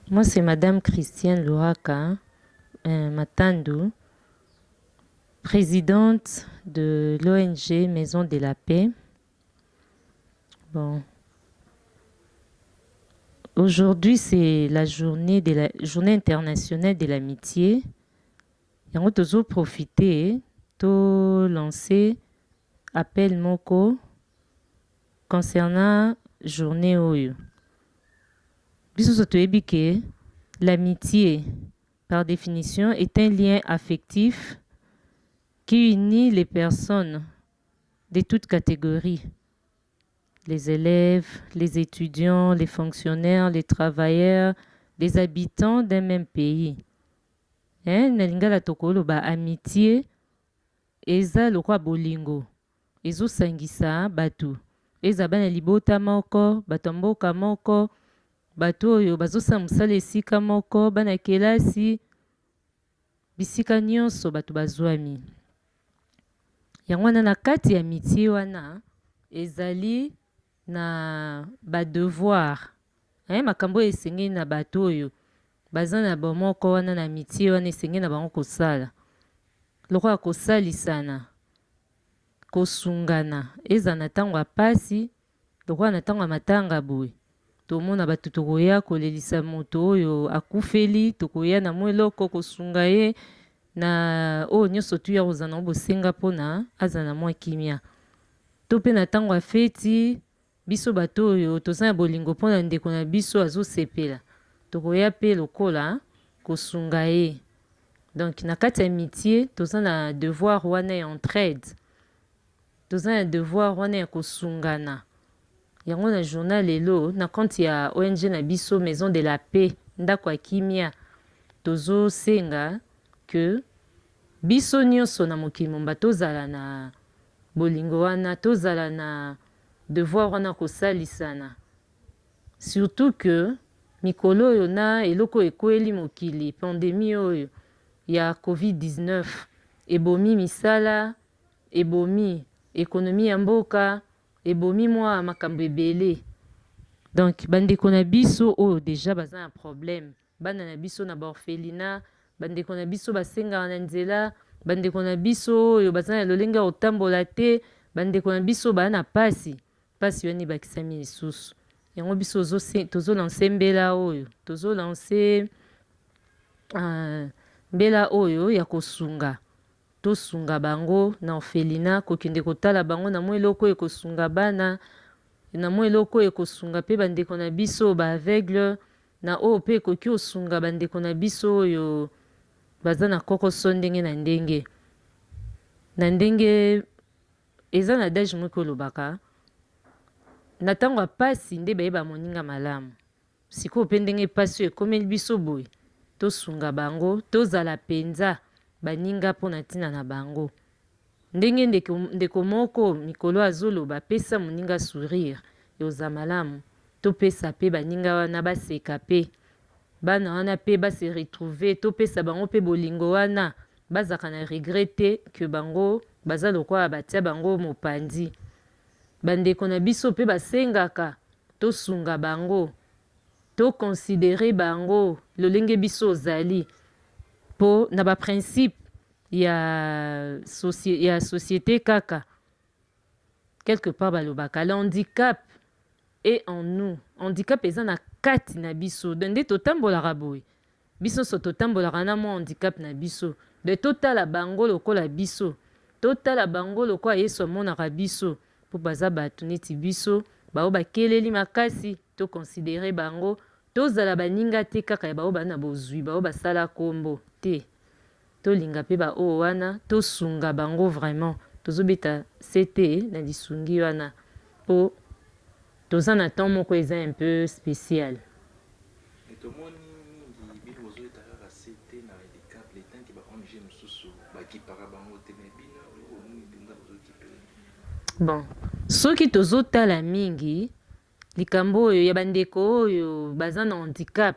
Moi, c'est Madame Christiane Louraka Matandu, présidente de l'ONG Maison de la Paix. Bon. Aujourd'hui, c'est la journée internationale de l'amitié. Yango tozo profiter to lancer appel moko concernant journée oyo. Biso nyonso toyebi ke l'amitié, par définition, est un lien affectif qui unit les personnes de toutes catégories: les élèves, les étudiants, les fonctionnaires, les travailleurs, les habitants d'un même pays. Hein, na lingala tokoloba amitié eza lokola bolingo ezosangisa bato, eza bana libota moko, bato ya mboka moko, bato oyo bazosala mosala esika moko, bana kelasi, bisika nyonso bato bazwami. Yango wana, na kati ya amitié wana ezali na badevoir, hein, makambo oyo esengeli na bato oyo baza na bomoko wana, na amitié wana, esengeli na bango kosala lokola kosalisana, kosungana, eza na ntango ya pasi, lokola na ntango ya matanga boye. Tomona bato tokoya kolelisa moto oyo akufeli, tokoya na mwa eloko kosunga ye na oyo nyonso tu ya kozala nango bosenga mpona azala na mwa kimia. To mpe na ntango ya feti, biso bato oyo toza na bolingo mpona ndeko na biso azosepela, tokoya mpe lokola kosunga ye. Donc na kati ya amitié toza na devoir wana ya entraide, toza na devoir wana ya kosungana. Yango na journée lelo, na compte ya ONG na biso Maison de la Paix, ndako ya kimia, tozosenga ke biso nyonso na mokili momba tozala na bolingo wana, tozala na devoir wana kosalisana, surtout que mikolo oyo na eloko ekweli mokili, pandémie oyo ya COVID-19, ebomi misala, ebomi économie ya mboka, ebomi mwa makambo ebele. Donc bandeko na biso oyo déjà baza na problème, bana na biso na baorphelinat, bandeko na biso basengaka na nzela, bandeko na biso oyo baza na lolenge ya kotambola te, bandeko na biso baa na pasi, mpasi wana ebakisami lisusu. Yango biso tozolancer mbela oyo, tozolancer mbela oyo ya kosunga, tosunga bango na orphelinat, kokende kotala bango na mwa eloko oyo ekosunga bana, na mwa eloko oyo ekosunga mpe bandeko na biso baaveugle, na oyo mpe ekoki kosunga bandeko na biso oyo baza na kokoso ndenge na ndenge na ndenge. Eza na adage moko olobaka: na ntango ya pasi nde bayeba moninga malamu. Sikoyo mpe ndenge pasi oyo ekomeli biso boye, tosunga bango, tozala mpenza baninga mpona ntina na bango. Ndenge ndeko moko mikolo azoloba: "Pesa moninga sourire, eoza malamu." Topesa mpe baninga wana baseka, mpe bana wana mpe base retrouver. Topesa bango mpe bolingo wana, bazalaka na regret te ke bango baza lokola batia bango mopanzi. Bandeko na biso mpe basengaka, tosunga bango, toconsidérer bango lolenge biso ozali, mpo na baprincipe ya société kaka. Quelque part balobaka: "L'handicap est en nous." Handicap eza na kati na biso. Donc nde totambolaka boye, biso nyonso totambolaka na mwa handicap na biso. De totala bango lokola biso, totala bango lokola Yesu amonaka biso, mpo baza bato neti biso, bao bakeleli makasi. Toconsidérer bango, tozala baninga te kaka ya bao baa na bozwi, bao basala nkombo te. Tolinga mpe baoyo wana, tosunga bango vraiment. Tozobeta sete na lisungi wana mpo toza na temps moko eza un peu spécial. Tomoni mingi bino bozobeta kaka sete na handicap, tant que ba ONG mosusu bakipaka bango te, mais bino eloko nini mpenza bozokipe? Bon, soki tozotala mingi likambo oyo ya bandeko oyo baza na handicap,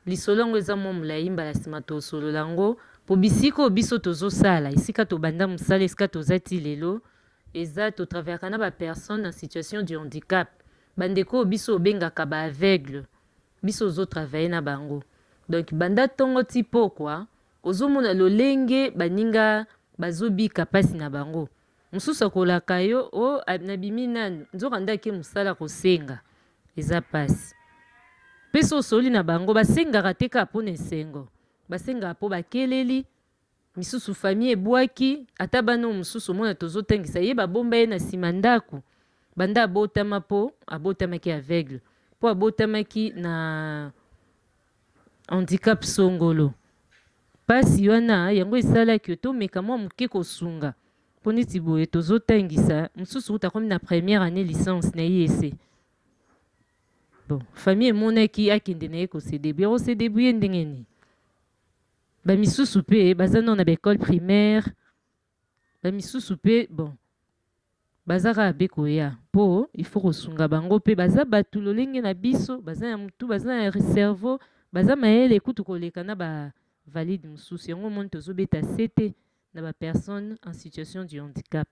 lisolo yango eza mwa molai. Mbala nsima tosolola yango, po bisika oyo biso tozosala, esika tobanda mosala, esika toza ti lelo, eza totravaillaka na bapersone en situation de handicap, bandeko oyo biso obengaka baaveugle. Biso ozo travailler na bango donc banda tongo ti pokwa ozo mona lolenge baninga bazo bika pasi na bango. Mosusu akolaka yo oh nabimi nanu nzoka nde ake mosala kosenga eza pasi. Pe soki osololi na bango basengaka te kaka pona esengo basengaka po bakeleli misusu famille ebwaki ata bana oyo mosusu omona tozotangisa ye babomba ye na sima ndaku banda abotama po abotamaki aveugle po abotamaki na handicap songolo pasi wana yango esalaki tomeka mwa moke kosunga po neti boye tozotangisa mosusu kutu akomi na première annee licence na IEC bon famille emonaki akende na ye ko se debrouiller ko se debrouiller ndenge nini Ba misusu pe baza nano na ba ecole primaire, ba misusu pe bon baza kaka be koya po il faut kosunga bango pe baza batu lolenge na biso baza na mutu baza na cerveau baza mayele kutu koleka na ba valide mosusu yango omoni tozobeta sete na ba personnes en situation du handicap.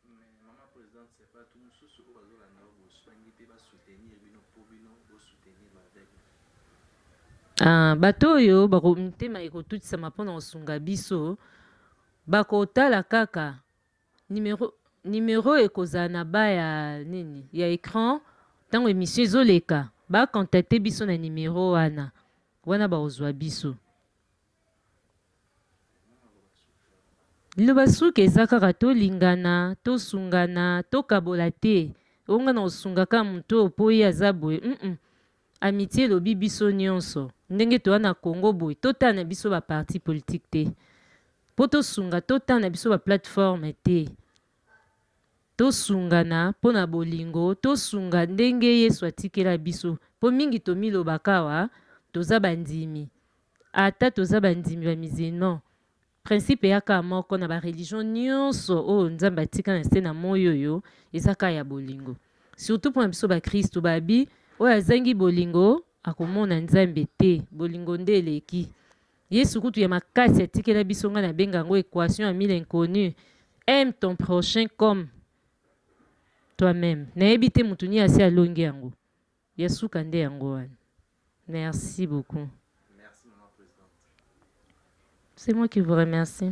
Mais maman presidente batu mususu oyo bazolanda yo boye soki pe ba soutenir bino po bino bo soutenir ba aveugle. Ah, bato oyo bako mitema ekotutisama mpo na kosunga biso bakotala kaka numero numero ekozala na ba ya nini ya ecran ntango emission ezoleka ba contacte biso na numero wana wana bakozwa biso. Liloba suka eza kaka tolingana, tosungana, tokabola te. Oyo nga nakosunga kaka moto oyo po ye aza boye hum Amitie elobi biso nionso. Ndenge toza na Congo boye totala na biso ba parti politique te. Po tosunga totala na biso ba plateforme te. Tosungana po na bolingo, tosunga ndenge Yesu atikela biso. Po mingi tomilobaka awa toza bandimi. Ata toza bandimi ba musulmans, principe eya kaka moko na ba religion nionso oyo Nzambe atika na se na moyi oyo eza kaka ya bolingo. Surtout pona biso ba christu babi oyo azangi bolingo akomona Nzambe te, bolingo nde eleki. Yesu kutu ya makasi atikela biso nga na benga yango equation ya mille inconnu, aime ton prochain comme toi meme. Nayebi te mutu nini asi alongi yango. Ya suka nde yango wana. Merci beaucoup. Merci maman presidente. C'est moi qui vous remercie.